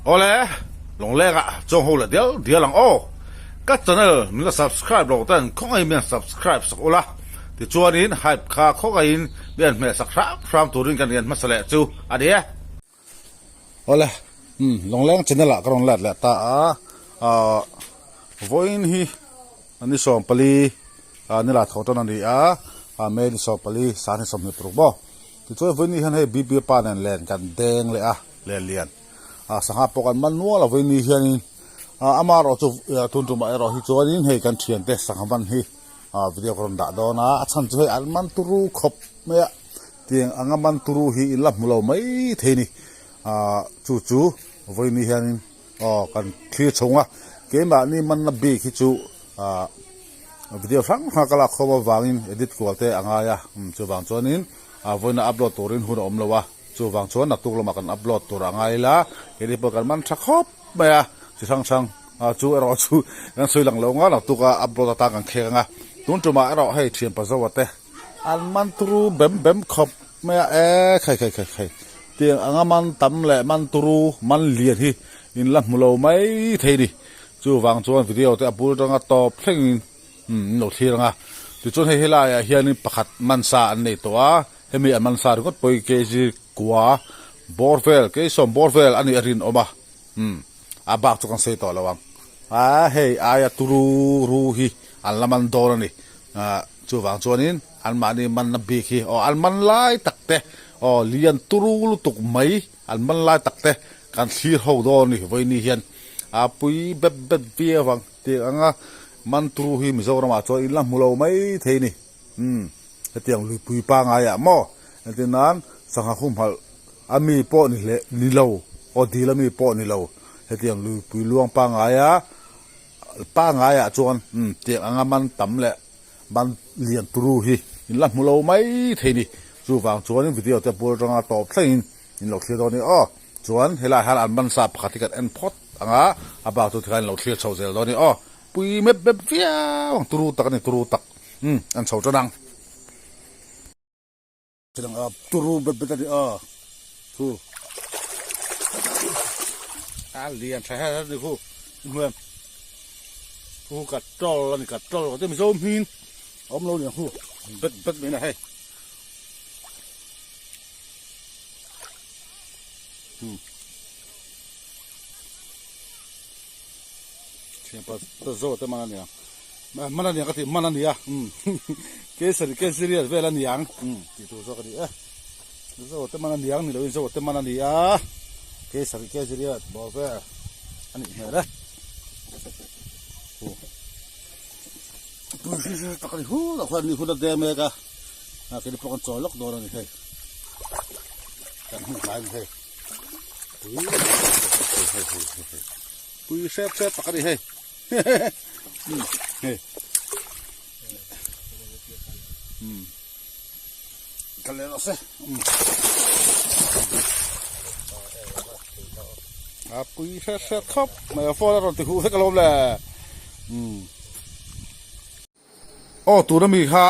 Awle, Lawngleng ah chuang ho leh dial dial ang aw. Ka channel min la subscribe lo ten khawngaihin min han subscribe sak ula, tichuanin hype kha khawngaihin min han hmeh sak hram hram turin kan rian hmasa leh chu a ni e. Awle, umm Lawngleng channel ah ka rawn let leh ta a, ahh vawiin hi ni 14 ni la tho tan a ni a, May ni 14 sahni 26 maw. Tichuan vawiin ni hian hei BB pa nen len kan deng leh a, len lian. a sangha pawh kan man nual a vawiin hianin ah amaherawh chu tun tumah erawh hi chuanin hei kan thiante sangha man hi ah video ka rawn dah dawn a a chhan chu hei an man turu khawp mai a tiang anga man turu hi in la hmu lo mai thei a ni ah chu chu vawiin hianin aw kan thlir chhung a keimahni manna bik hi chu ah video hrang hrang ka lak khawm avangin edit kual te a ngai a chuvang chuanin ah vawiina upload turin hun a awm lo a. Chuvang chuan naktuk lamah kan upload tur a ngai ila, keini pawh kan man tha khawp mai a, chi hrang hrang chu erawh chu kan sawi lang lo nga naktuka upload atan kan khek ang a, tun tumah erawh hei thian pazoa te an man turu bem bem khawp mai a, e khai khai khai khai tiang anga man tam leh man turu man lian hi in la hmu lo mai thei ni, chuvang chuan video te a bul atanga tawp thlengin in lo thlir ang a, tichuan hei helaiah hianin pakhat man sa an nei tawh a. Hemi an man sa ringawt pawh hi kg kua bawr vel, kg sawm bawr vel a nih a rinawm a, umm a bak chu kan sawi tawh lo ang. A hei aia turu ru hi an la man dawn a ni. Ah chuvang chuanin anmahni manna bik hi aw an man lai tak te aw lian turu lutuk mai an man lai tak te kan thlir ho dawn a ni. Vawiini hian a pui bet bet viau ang tih anga man turu hi Mizoramah chuan in la hmu lo mai thei a ni. Umm hetiang luipui pangai ah maw entir nan sangha humhalh a mi pawh ni hle ni lo aw dil a mi pawh ni lo hetiang luipui luang pangai a pangai ah chuan umm tiang anga man tam leh man lian turu hi in la hmu lo mai thei ni chuvang chuan in video te bul atanga tawp thleng in in lo thlir dawn a ni aw chuan helai hian an man sa pakhat hi kan en phawt anga a bak chu tikhan in lo thlir chho zel dawn a ni aw. Pui mep mep viau ang turu tak a ni turu tak umm an chho tan ang. Turu bet bet a ni a thu a lian tha her her ni khu hmuam khu ka tol a ni ka tol ka ti mizo hming awm lo ni ang khu bet bet mai na hei. Zo te man a niang man a niang ka tih man a nia kesari kesariat vel a niang tih tur zawk a ni e zo te man a niang ni loin zo te man a nia kesari kesariat bawr vel a nih hmel e tui hri hri tak a ni hu tak huan ni hun a deng mek a keini pawh kan chawl lawk dawn a ni hei kan hung hlai a ni hei pui hei hei hei hei Pui hrep hrep tak a ni hei. Hei. Kal leh rawh se. A pui hrep hrep khawp mai a phone a rawn ti huh vek alawm le. Aw tuna mi kha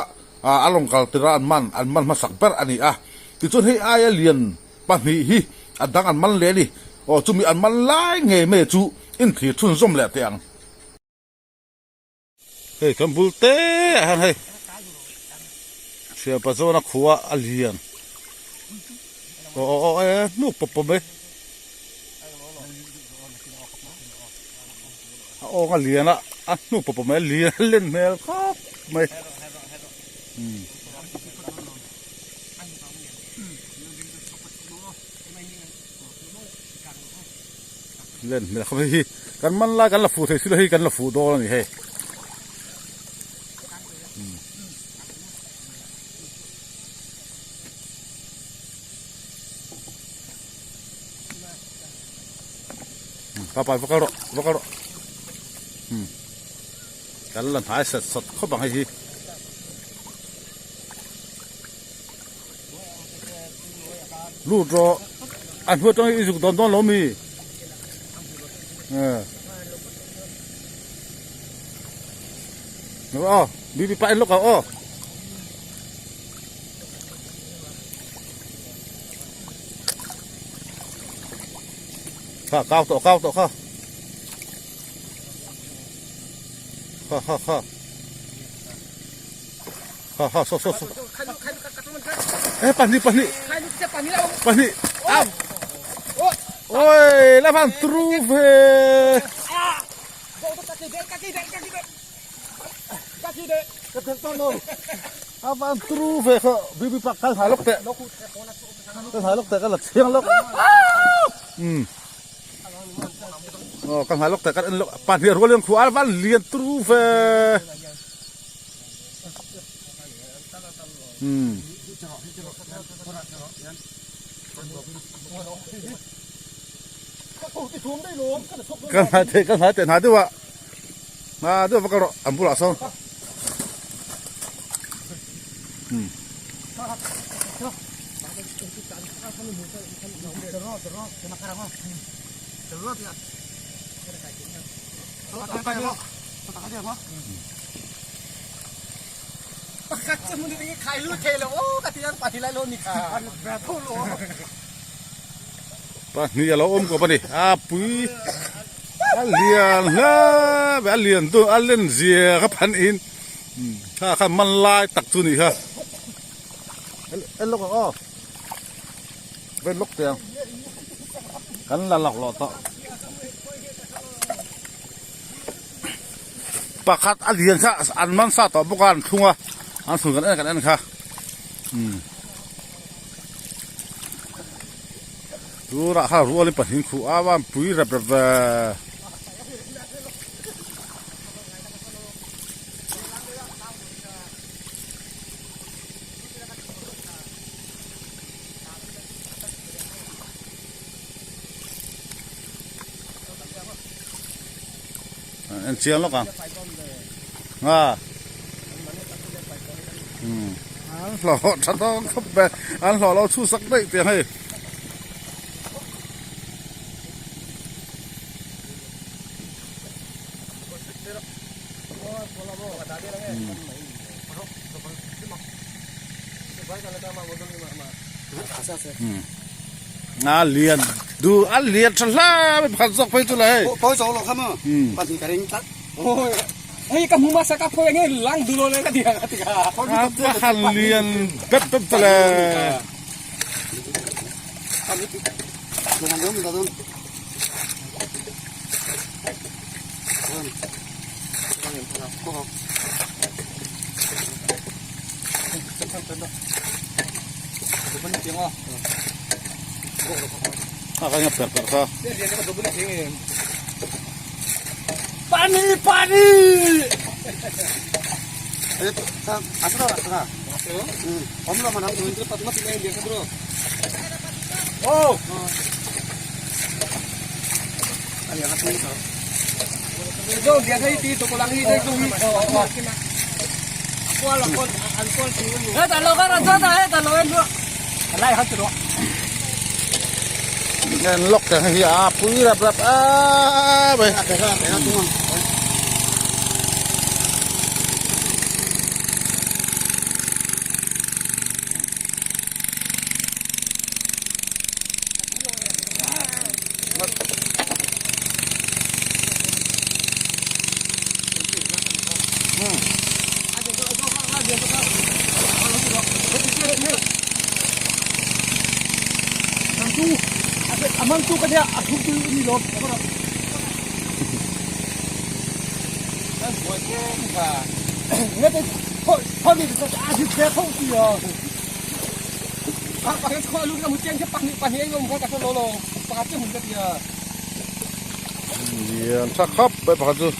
a rawn kal tir a an man an man hmasak ber a ni a tichuan hei aia lian pahnih hi a dang an man leh a ni aw chumi an man lai ngei mai chu inthlir chhunzawm leh teh ang. Hei kan bul te ah hian hei thianpa zawna khua a lian aw aw aw e hnuk pawp pawp mai a awng a lian a a hnu pawp pawp mai a lian a len hmel khawp mai len hmel khawp hei hi kan man lai kan la fuh thei silo hei kan la fuh dawn a ni hei. Papa va kal rawh va kal rawh kan la hnai sat sat khawp ang hei hi lut rawh a hnuai atang i zuk dawn dawn lo mi aw bibi pa en lawk ang aw. Kha kau tawh kau tawh kha. Kha kha kha. Kha kha so so so. Eh pahnih pahnih. Pahnih. Ah. Oi, la van tru ve. A van tru ve kha bibi pak kal hnai lawk teh. Kal hnai lawk teh ka la chiang lawk. Um. Aw kal hnai lawk teh kan en lawk pahnih rual in khu a van lian tru ve. Um. Kal hnai teh kal hnai teh hna deuh ah. Hna deuh va kal rawh an bulah sawn. Um. Pahnih a lo awm kawp a ni a pui a lian hle mai a lian deuh a len zia kha phan in kha kha man lai tak chu a nih kha en lawk ang aw vel lawk teh ang kan la lak lawh tawh pakhat a lian kha an man sa tawh bawk a an thlung a an thlun kan en kan en kha umm turah kha rualin pahnih khuh a van pui rep rep ve. En chiang lawk ang nga um an hlawh tha dawn khawp mai an hlawh lo chhusak daih tih ang hei. A lian du a lian tha hle mai pakhat zawk phei chu le hei. Phawi zawk lo kha maw pahnih ka ring tlat. Hei ka hmu hmasa ka phawi ange lang du lo le ka ti ka ti kha. A lian bep bep ta le. A ka ngap per per kha. Pani pani. Oh. Nên lốc cái gì à pui rap rap à vậy. Lian tha khawp mai pakhat chu.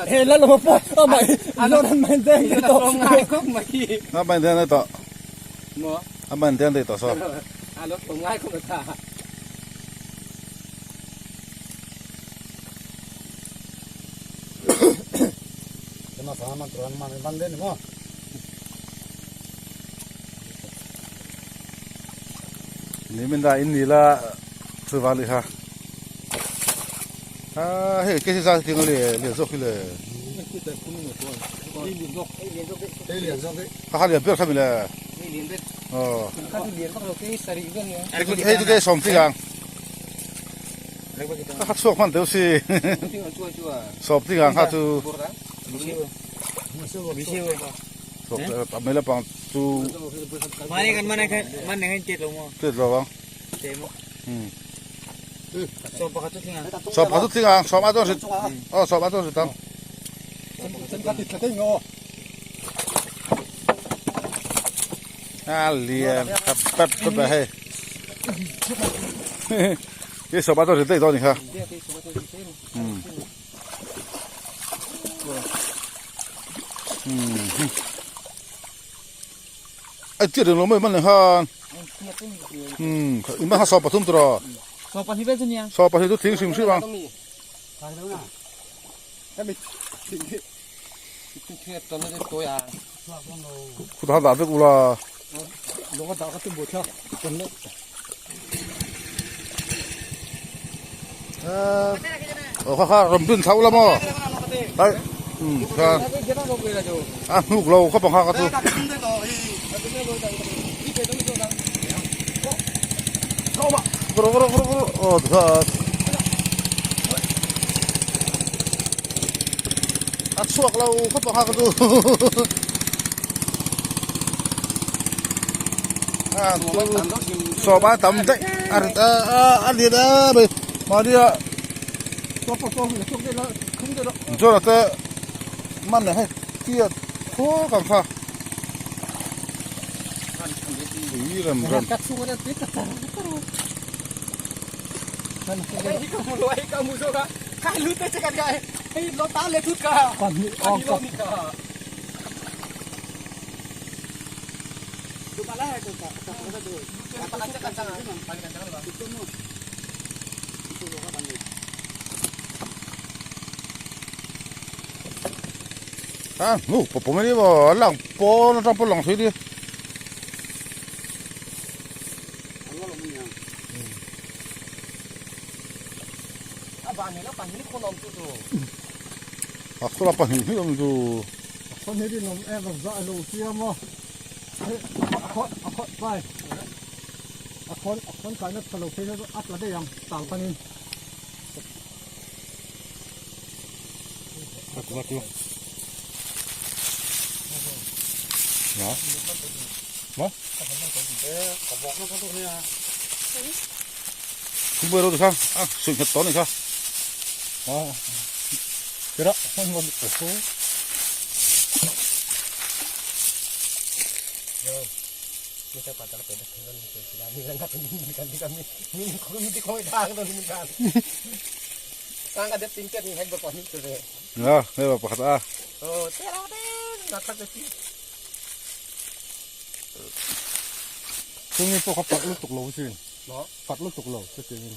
He la lo pawh a mai a lo ran mai deng daih tawh. Ngai khawp mai. A man deng daih tawh. Maw? A man deng daih tawh saw. A lo ngai khawp mai kha. Ni min da in ni la chu vang li kha a hei ke za ting le le zawk hi le kha kha lian ber kha mi le aw hei chu ke sawm chi ang kha kha chhuak hman deuh si sawm chi ang kha chu mai lampang chu tet lo ang sawm pakhat chu tling ang sawm a chuan hrit aw sawm a chuan hrit ang a lian tap tap tap a hei hei sawm a chuan hrit daih dawn a ni kha. Ai tiat reng lo mai man leh khan umm in man kha 13 tur aw 12 chu thing hrim hrim ang khutah dah vek ula. Aw kha kha rawn bin thlau la maw ai um kha a hnuk lo khawp ang kha ka chu ro ro ro ro aw kha a chhuak lo khawp ang kha ka chu Sawm a tam daih a rit a a lian a mai mahnia John-a te man leh hei tiat khuak ang kha ui rem rem. A hnu pawh pawh mai ni maw a lang pawn atang pawh lang thei ni. A khawla pahnih hnih awm chu. Pakhat a. Chungin pawh kha fak lutuk lo thin. Fak lutuk lo chutiangin.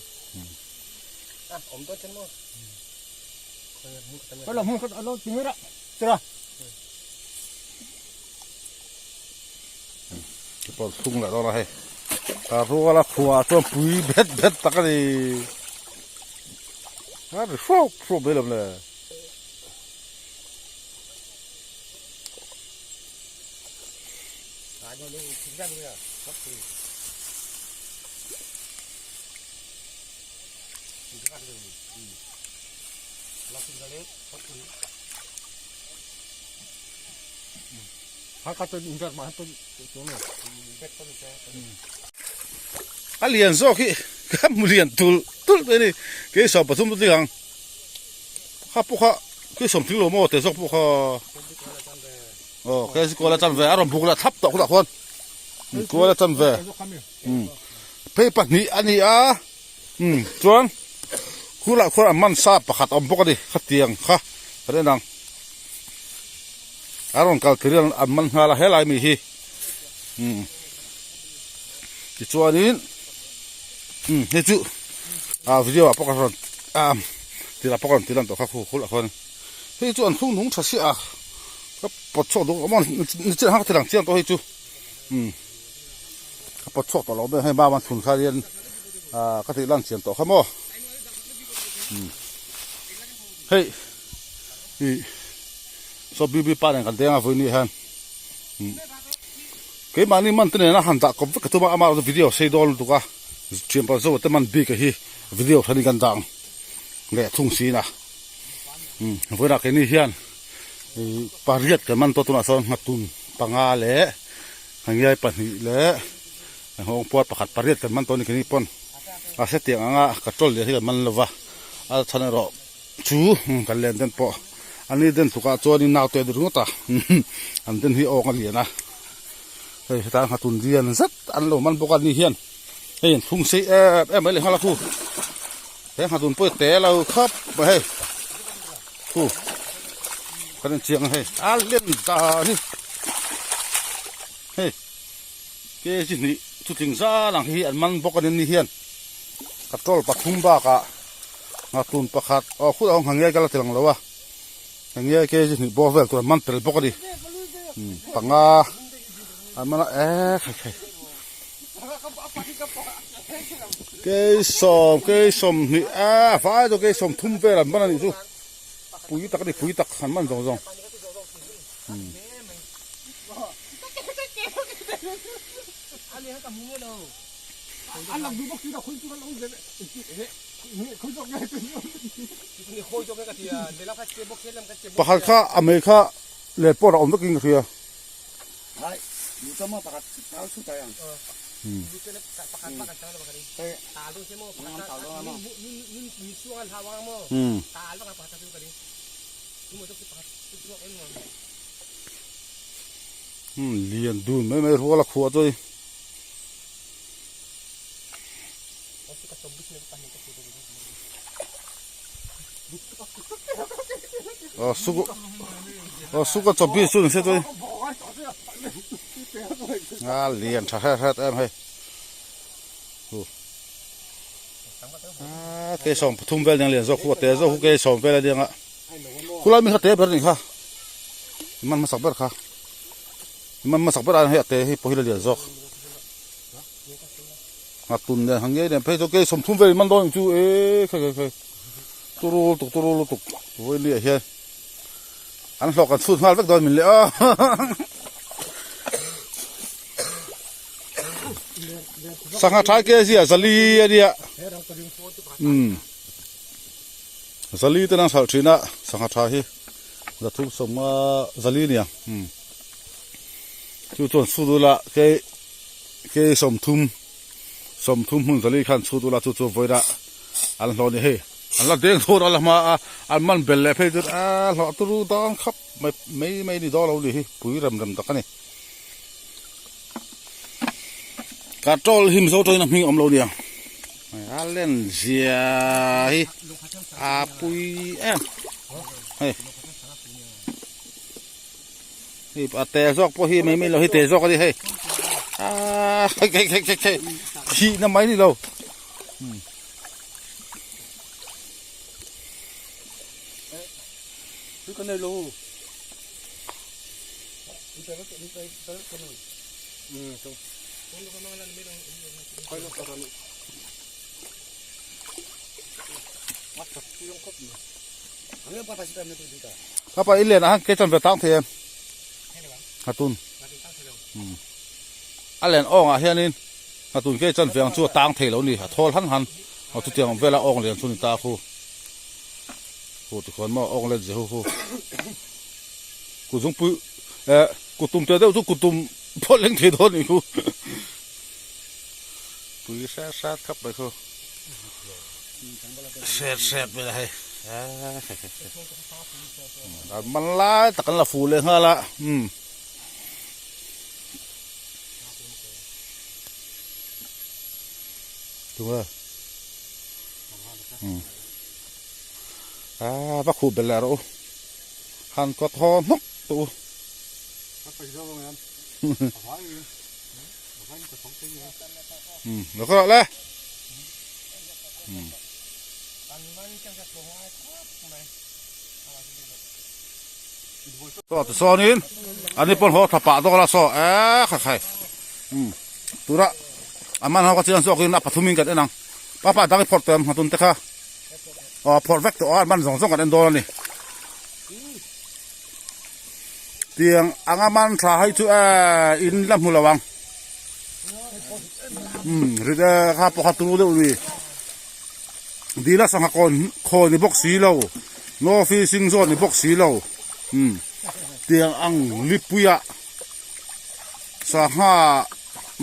Ka lo hmun kha a lo ti mai rah. Chira. Pawh chhung leh dawn a hei. Ta ruala khuah chuan pui bet bet tak a ni. A ri hrawk hrawk mai lo le. A lian zawk hi ka hmu lian tulh tulh mai a ni kei 30 chu tling ang kha pawh kha kei 30 lo maw teh zawk pawh kha aw kei kual a chan ve a rawn buk leh thlap tawh khutah khuan kual a chan ve phei pahnih a ni a umm chuan khulah khuan an man sa pakhat a awm bawk a ni khatiang kha. Kan en ang. A rawn kal tir hian an man nghal a helai mi hi. Umm tichuanin umm hei chu ah video ah pawh ka rawn ah tirah pawh ka rawn ti lan tawh kha khu khulh ah khuan hei chu an thlung nung tha siah a ka pawt chhuak duh awm a ni chiah ang kha ka ti lang chiang tawh hei chu umm ka pawt chhuak tawh lo mai hei mama chhun kha hian ah ka tih lan chian tawh kha maw umm hei ih saw bibi pa nen kan deng a vawiin hian umm keimahni man te nena han dah kawp vek ka tum a amah erawh chu video sei dawn lutuk a thian pawh zo te man bik a hi video thanin kan dah ang leh thung sin a umm vawiinah keini hian ih pariat kan man tawh tunah sawn nghatun panga leh hangiai pahnih leh nghawng puar pakhat pariat kan man tawh a ni keini pawn a hetiang anga katrol leh hi kan man lova a chhan erawh Chu kan len den pawh a ni den tlukah chuanin naute a ni ringawt a, an den hi awng a lian a, hei hetah nghatun lian zet an lo man bawk a ni hian hei an thlung sei em em mai leh nghal a khu he nghatun pawh hi te lo khawp mai hei khu kan inchiang a hei a len dan hi hei kg hnih chutling zan ang hi an man bawk a ni ni hian patrol pathum bakah. Nghatun pakhat aw khut a awm ngiai ka la ti lang lo a ngiai kg hnih bawr vel tur an man tel bawk a ni panga an man a eh khai khai keisawm keisawm hnih a vai chu keisawm thum vel an man a nih chu pui tak a ni pui tak an man zawng zawng. Pakhat kha a mei kha let pawh a awm vekin ka hria. Lian dun mai mai rual a khuah chu a ni. Aw suk aw suk a chawp bik chu ni se chuan a lian tha hret hret em hei hu a keisawm pathum vel nia lian zawk khu a te zawk khu keisawm vel a nia khulai mi kha te ber a nih kha man hmasak ber kha man hmasak ber a hei a te hei pawh hi la lian zawk. Nghatun nen han ngei nen phei chu kei sawmthum vel in man dawn ang chu e khai khai khai turu lutuk turu lutuk vawiin ah hian an hlawh kan chhut nghal vek dawn min le a sangha thai ke zia zali a nia umm zali te an hralh thin a sangha tha hi zathum sawma zali a nia umm chu chuan chhut ula kei. Kei sawmthum sawmthum hmun zali khan chhut ula chu chu vawilah an hlawh a ni hei an la deng dawn a la hma a an man bel leh phei chuan a hlawh turu dawn khap mai mai mai ni dawn lo ni hi pui rem rem tak a ni katrol hi mizo tawngin a hming a awm lo nia a len zia hi a pui em hei. Hei a te zawk pawh hi mai mai lo hi te zawk a ni hei aaa hei hei hei hei hei thih na mai ni lo. Papa i len ah kei chuan ve tang thei em Nghatun a len awng ah hianin Nghatun kei chuan ve ang chu a tang thei lo ni a thawl han han aw chutiang awm vela awng lian chu ni ta khu khu tikhuan maw awng len zia hu khu kuzungpui eh kutum te deuh chu kutum phawt leng thei dawn ni khu pui hrat hrat khap mai khu. Hret hret mai la hei an man lai tak an la fu leh nghal a umm tunge umm aa va khuh belh leh rawh u. Han kawt haw hnawk tawh u. Lo kal rawh le. Saw tichuanin ani pawn haw tha pah dawn a saw eee khai khai tura a man ho ka chiang zawkin a pathumin kan en ang papa dang i phawrh tawh em nghatun te kha aw phawrh vek tawh a an man zawng zawng kan en dawn a ni tiang anga man tha hei chu eee in la hmu lo ang umm rit e kha pawh kha turu deuh a ni. Dila sangha kawn khawi ni bawk si lo, no fishing zawn ni bawk si lo, umm tiang ang lipuia sangha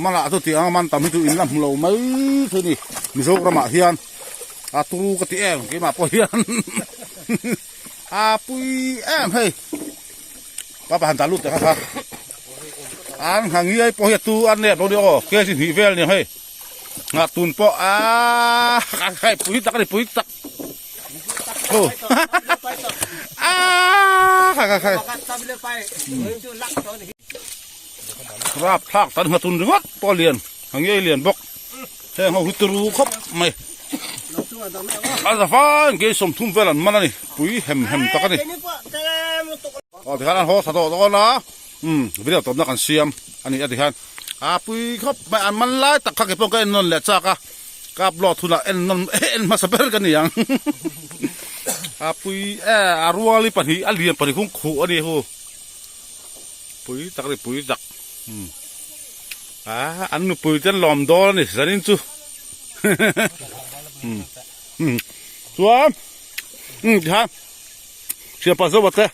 manah chu tiang ang man tam hi chu in la hmu lo mai thei a ni Mizoramah hian a turu ka ti em keimah pawh hian a pui em hei papa han dah lut teh kha kha an nghangiai pawh hi a tu a nep lo ni aw kg hnih vel a ni hei. Ngah tun pawh aaa hei pui tak a ni pui tak aw aaa khai khai khai rap thlak tan ngah tun ringawt pawh a lian a ngei lian bawk heng ho hi turu khawp mai a za fai in kei 30 vel an man a ni pui hem hem tak a ni aw tikhan an haw tha tawh dawn a umm video tawpna kan siam a ni a tikhan. A pui khawp mai an man lai tak kha kei pawh ka en nawn leh chak a ka upload hunah en nawn en hmasa ber ka ni ang a pui e a ruali pahnih a lian pahnih khung khuh a ni hu pui tak a ni pui tak umm a an nupui te an lawm dawn a ni zanin chu umm umm chuan umm tikhan Siapa Zoa te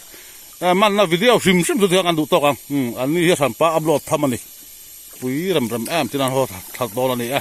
manna video hrim hrim chu tiang an duh tawk ang. An ni hi a hranpa upload tham a ni. Pui rem rem em tin an haw thlat dawn a ni e.